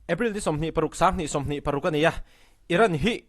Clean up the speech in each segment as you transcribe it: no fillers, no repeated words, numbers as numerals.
April ni 26 2026 a ni a, Iran hi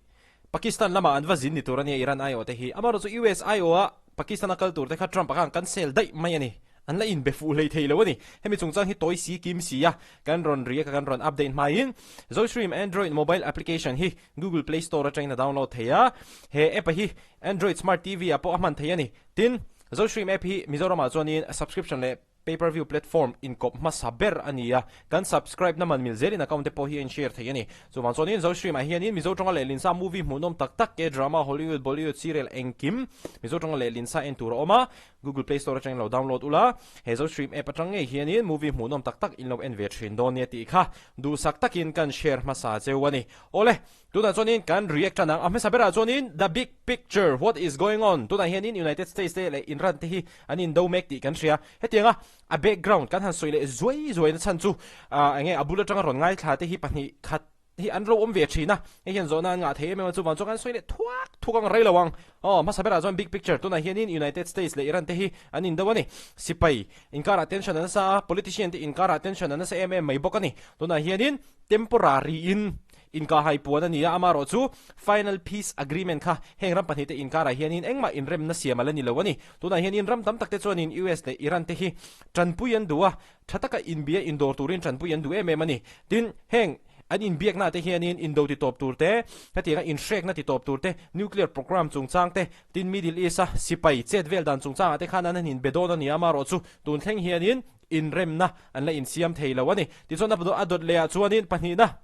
Pakistan lamah an va zin ni tur a nia Iran aiawh te hi. Amaherawhchu US aiawha Pakistan a kal tur te kha Trump a khan cancel daih mai a ni. An la inbe fuh hlei thei lo a ni. Hemi chungchang hi tawi si kim si a, kan rawn ri a kan rawn update hmaiin Zostream Android mobile application hi Google Play Store atangin a download thei a. He app a hi Android Smart TV ah pawh a hman thei a ni. Tin, Zostream app hi Mizoramah chuanin subscription leh Pay per view platform inkawp hmasa ber a ni a, kan subscribe na man mil zelin account te pawh hi a in share thei a ni. Chuvang chuanin Zostream ah hianin Mizo tawnga leh Linsa movie hmuhnawm tak tak K-drama, Hollywood, Bollywood serial engkim Mizo tawnga leh Linsa en tur a awm a, Google Play Store atangin lo download ula, he Zostream app atang ngei hianin movie hmuhnawm tak tak in lo en ve thin dawn nia tih kha duhsak takin kan share hmasa cheu a ni. Awle, tunah chuanin kan react tan ang. A hmasa berah chuanin The Big Picture, What is going on? Tunah hianin United States te leh Iran te hi an indo mek tih kan hria. Hetianga a background kan han sawi leh zuai zuai na chhan chu enge a bul atanga rawn ngaithla te hi pahnih khat hi an lo awm ve thin a, hei hian zawhna an ngah thei em em a, chuvang chuan kan sawi leh thuak thuak ang rei lo ang. Aw, hmasa berah chuan big picture tunah hianin United States leh Iran te hi an indo a ni. Sipai inkarah tension a nasa a, politician te inkarah tension a nasa em em mai bawk a ni. Tunah hianin temporary in inkahhai puan a ni a, amaherawh chu final peace agreement kha heng ram pahnihte inkarah hianin engmah inremna siam a la ni lo a ni. Tunah hianin ram tam tak te chuanin US leh Iran te hi tanpui an duh a, Tha taka inbia indawr turin tanpui an duh em em a ni. Tin, heng an inbiakna te hianin indo ti tawp tur te, hetianga inhrekna ti tawp tur te, nuclear programme chungchang te, tin Middle East-a sipai chet vel dan chungchangah te khan an han inbe dawn a ni a, amaherawh chu tun thleng hianin inremna an la insiam thei lo a ni. Tichuan a dawt lehah chuanin pahnihna.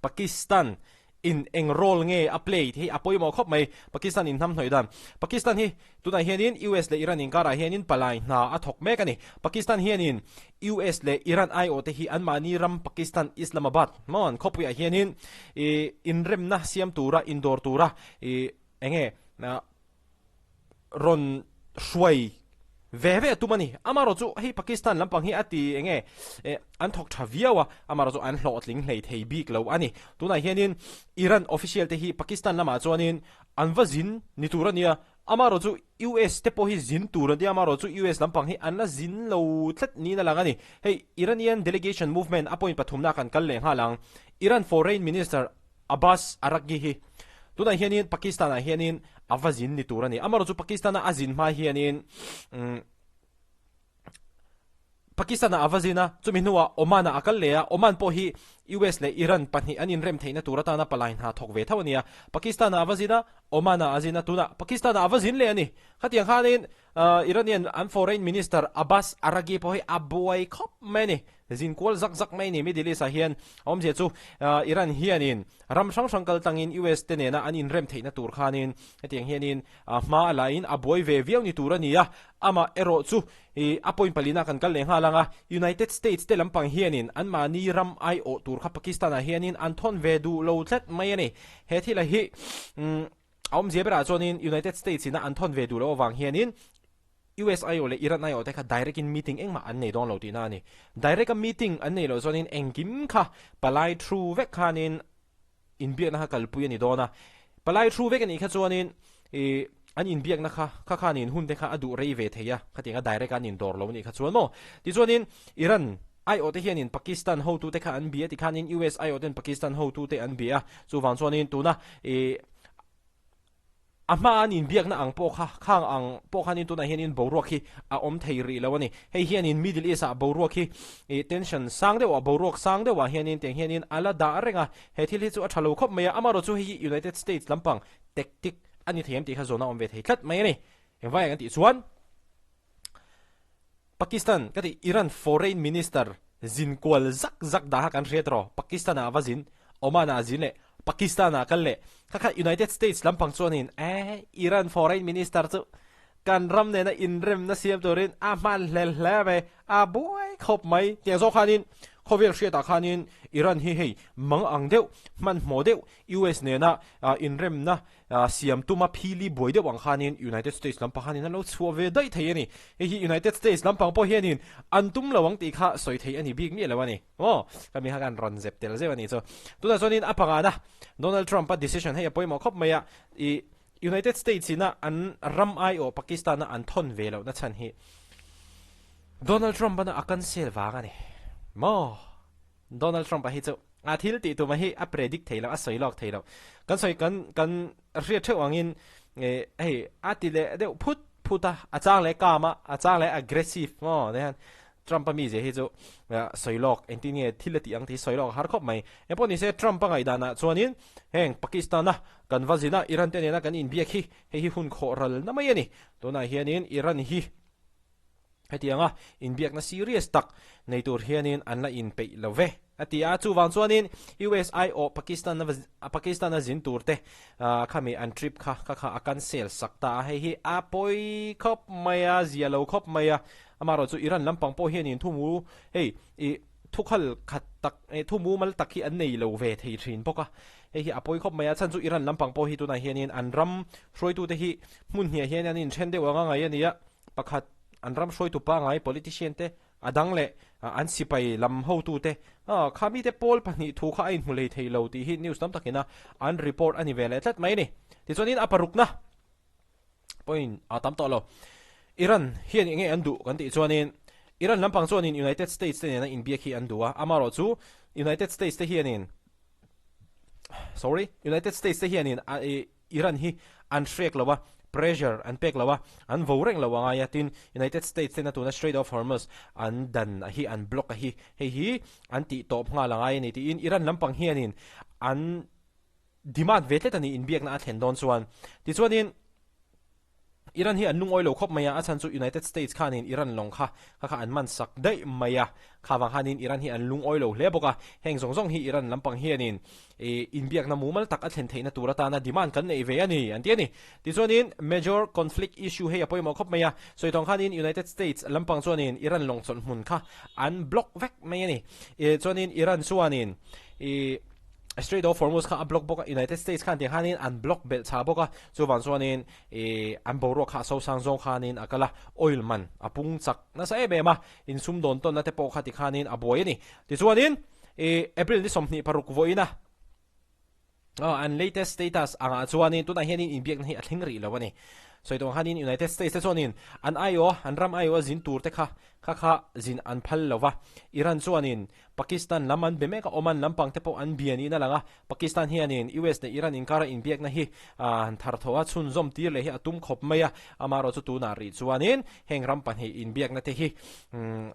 Pakistan in eng role nge a play tih hi a pawimawh khawp mai. Pakistan in hnamhnawih dan. Pakistan hi tunah hianin US leh Iran inkarah hianin palai hna a thawk mek a ni. Pakistan hianin US leh Iran aiawh te hi anmahni ram Pakistan Islamabad maw an khawpuiah hianin ih inremna siam tura indawr tura ih enge rawn hruai ve ve tum a ni. Amaherawh chu hei Pakistan lampang hi a ti eng nge eh an thawk tha viau a, amaherawh chu an hlawhtling hlei thei bik lo a ni. Tunah hianin Iran official te hi Pakistan lamah chuanin an va zin ni tur a nia, amaherawh chu US te pawh hi zin tur a nia, amaherawh chu US lampang hi an la zin lo tlat niin a lang a ni. Hei Iranian delegation movement a point pathumna kan kal leh nghal ang. Iran foreign minister Abbas Araghchi hi tunah hianin Pakistan-ah hianin a va zin ni tur a ni. Amaherawhchu chu Pakistan-a a zin hma hianin Pakistan-ah a va zin a, chumi hnuah Oman-ah a kal leh a, Oman pawh hi US leh Iran pahnih an inrem theihna tur atana palai hna thawk ve tho a ni a. Pakistan-ah a va zin a, Oman-ah a zin a, tunah Pakistan-ah a va zin leh a ni. Khatiang khanin Iranian an Foreign Minister Abbas Araghchi pawh hi a buai khawp mai a ni. Zin kual zak zak mai a ni. Middle East ah hian a awmzia chu Iran hianin ram hrang hrang kal tlangin US te nena an inrem theihna tur khanin hetiang hianin hma a lahin a buai ve viau ni tur a ni a. Amah erawh chu a point palina kan kal leh nghal ang a, United States te lampang hianin anmahni ram aiawh tur kha Pakistan ah hianin an thawn ve duh lo tlat mai a ni. He thil a hi A awmzia berah chuanin United States ina an thawn ve duh loh avang hianin US aiawh leh Iran aiawh te kha direct in meeting engmah an nei dawn lo tihna a ni. Direct a meeting an nei loh chuanin engkim kha palai through vek khanin inbiakna kha kalpui a ni dawn a. Palai through vek a nih kha chuanin ih an inbiakna kha kha khanin hun te kha a duh rei ve thei a, khatianga direct a an indawr lo a nih kha chuan maw. Tichuanin Iran aiawh te hianin Pakistan hotute kha an bia tikhanin US aiawh ten Pakistan hotute an bia a, chuvang chuanin tuna ih a hma an inbiakna ang pawh kha khang ang pawh khanin tunah hianin boruak hi a awm thei rih lo a ni. Hei hianin Middle East ah boruak hi ih tension sang deuh ah boruak sang deuh ah hianin tiang hianin a la dah reng a, he thil hi chu a tha lo khawp mai a, amaherawhchu hei hi United States lampang tactic a ni thei em tih kha zawn a awm ve thei tlat mai a ni. Engvai ang tih chuan. Pakistan ka tih Iran foreign minister zin kual zak zak dah kha kan hriat rawh. Pakistan ah a va zin, Oman ah a zin leh Pakistan ah a kal leh. Kha kha United States lampang chuanin eh Iran foreign minister chu kan ram nena inremna siam turin a hman hlel hle mai, a buai khawp mai. Tiang zawk khanin khawvel hriatah khanin Iran hi hei mang ang deuh, hmanhmawh deuh US nena inremna Siam tuma phili buai deuh ang khanin United States lampang khanin an lo chhuah ve daih thei a ni. Hei hi United States lampang pawh hianin an tum lo ang tih kha sawi theih a ni bik miah lo a ni. Aw, ka mi kha kan rawn zep tel zeuh a ni chu. Tunah chuanin a pangana Donald Trump-a decision hei a pawimawh khawp mai a, ih United States ina an ram aiawh Pakistan-a an thawn ve lohna chhan hi Donald Trump-ana a cancel vang a ni. Maw? Donald Trump-a hi chu. A thil tih tumah hi a predict thei lo, a sawi lawk thei lo. Kan sawi kan kan hriat theuh angin hei a ti leh deuh phut phut a, a chang leh calm a, a chang leh aggressive maw ti hian Trump a mizia hi chu sawi lawk engtin nge thil a tih ang tih hi sawi lawk a har khawp mai. Engpawh nise Trump a ngaihdanah chuanin heng Pakistan a kan va zin a, Iran te nena kan inbiak hi hei hi hun khawh ral na mai a ni. Tunah hianin Iran hi Hetianga inbiakna serious tak nei tur hianin an la inpeih lo ve, a ti a. Chuvang chuanin US aiawh Pakistan Pakistan a zin turte khami an trip kha kha kha a cancel sak ta a. Hei hi a pawi khawp mai a, zia lo khawp mai a. Amaherawhchu chu Iran lampang pawh hianin thumu hei ih thukhal khat tak thumu mal tak hi an nei lo ve thei thin bawk a. Hei hi a pawi khawp mai a, chhan chu Iran lampang pawh hi tunah hianin an ram hruaitute hi hmun hniah hian an inthen deuh anga ngai a ni a. Pakhat, an ram hruaitu pangai politician te, a dang leh an sipai lam hotu te, kha mite pawl pahnih thu kha a inhmu hlei thei lo tih hi news tam takin a an report a ni ve leh tlat mai a ni. Tichuanin a parukna point a tam tawh lo. Iran hian eng nge an duh kan tih chuanin Iran lampang chuanin United States te nena inbiak hi an duh a, amaherawhchu United States te hianin sorry United States te hianin Iran hi an hrek lo a, pressure an pek lo a, an vo reng lo a ngai a, tin United States tena tuna Strait of Hormuz an dan a hi an block a hi hei hi an tih tawp nghal a ngai a ni tiin Iran lampang hianin an demand ve tlet a ni inbiakna a thlen dawn chuan. Tichuanin. Iran hi an lungawi lo khawp mai a, a chhan chu United States khanin Iran lawng kha kha kha an man sak daih mai a, kha vang khanin Iran hi an lungawi lo hle bawk a, heng zawng zawng hi Iran lampang hianin ih inbiakna mumal tak a thlen theihna tur atana demand kan neih ve a ni an ti a ni. Tichuanin major conflict issue hei a pawimawh khawp mai a, sawi tawng khanin United States lampang chuanin Iran lawng chawlh hmun kha an block vek mai a ni. Ih chuanin Iran chuanin ih. Strait of Hormuz kha a block bawk a, United States khan tiang khanin an block belh chha bawk a, chuvang chuanin ih an boruak kha a sosang zawng khanin a kal a, oil man a pung chak nasa em em a, insum dawn tawnna te pawh kha ti khanin a buai a ni. Tichuanin ih April ni 26 vawiin a an latest status angah chuanin tunah hianin inbiakna hi a thleng rih lo a ni. Sawi tawh ang khanin United States te chuanin an aiawh an ram aiawh a zin tur te kha kha kha zin an phal lo va, Iran chuanin Pakistan lam an be mek a, Oman lampang te pawh an bia niin a lang a, Pakistan hianin US leh Iran inkara inbiakna hi han thar tho a, chhunzawm tir leh hi a tum khawp mai a, amaherawhchu tunah rih chuanin heng ram pahnih inbiakna te hi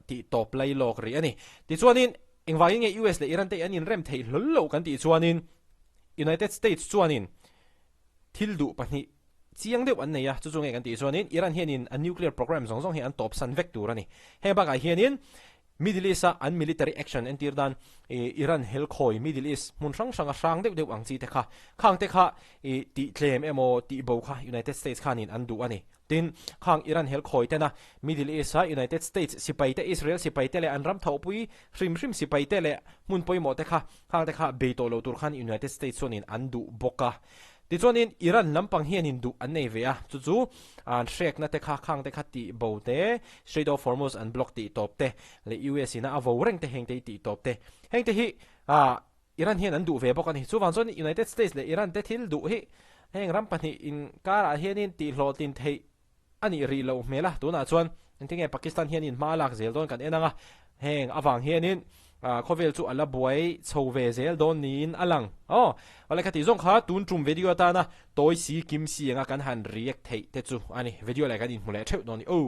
tih tawp lai lawk rih a ni. Tichuanin engvangin nge US leh Iran te an inrem theih hlawl loh kan tih chuanin United States chuanin thil duh pahnih chiang deuh an nei a, chu chu nge kan tih chuanin Iran hianin a nuclear program zawng zawng hi an tawpsan vek tur a ni. Heng bakah hianin Middle East-a an military action entir dan Iran helkhawi Middle East hmun hrang hranga hrang deuh deuh ang chi te kha, khang te kha tih tlem emaw tih bo kha United States khanin an duh a ni. Tin, khang Iran helkhawi tena Middle East-a United States sipai te, Israel sipai te leh an ram thawhpui hrim hrim sipai te leh hmun pawimawh te kha, khang te kha bei tawh lo tur khan United States chuanin an duh bawk a. Tichuanin Iran lampang hianin duh an nei ve a, chu chu an hrekna te kha khang te kha tih bo te, Strait of Hormuz an block tih tawp te, leh US ina a vo reng te heng te hi tih tawp te. Heng te hi Iran hian an duh ve bawk a ni. Chuvang chuan United States leh Iran te thil duh hi heng ram pahnih inkarah hianin tihhlawhtlin theih A nih rih loh hmel a, tunah chuan engtin nge Pakistan hianin hma a lak zel dawn kan en ang a, heng avang hianin khawvel chu a la buai chho ve zel dawn niin a lang. Aw, awle kha tih zawng kha tun tum video atana tawi si kim si anga kan han react theih te chu a ni. Video leh kan inhmu leh theuh dawn ni. Aw.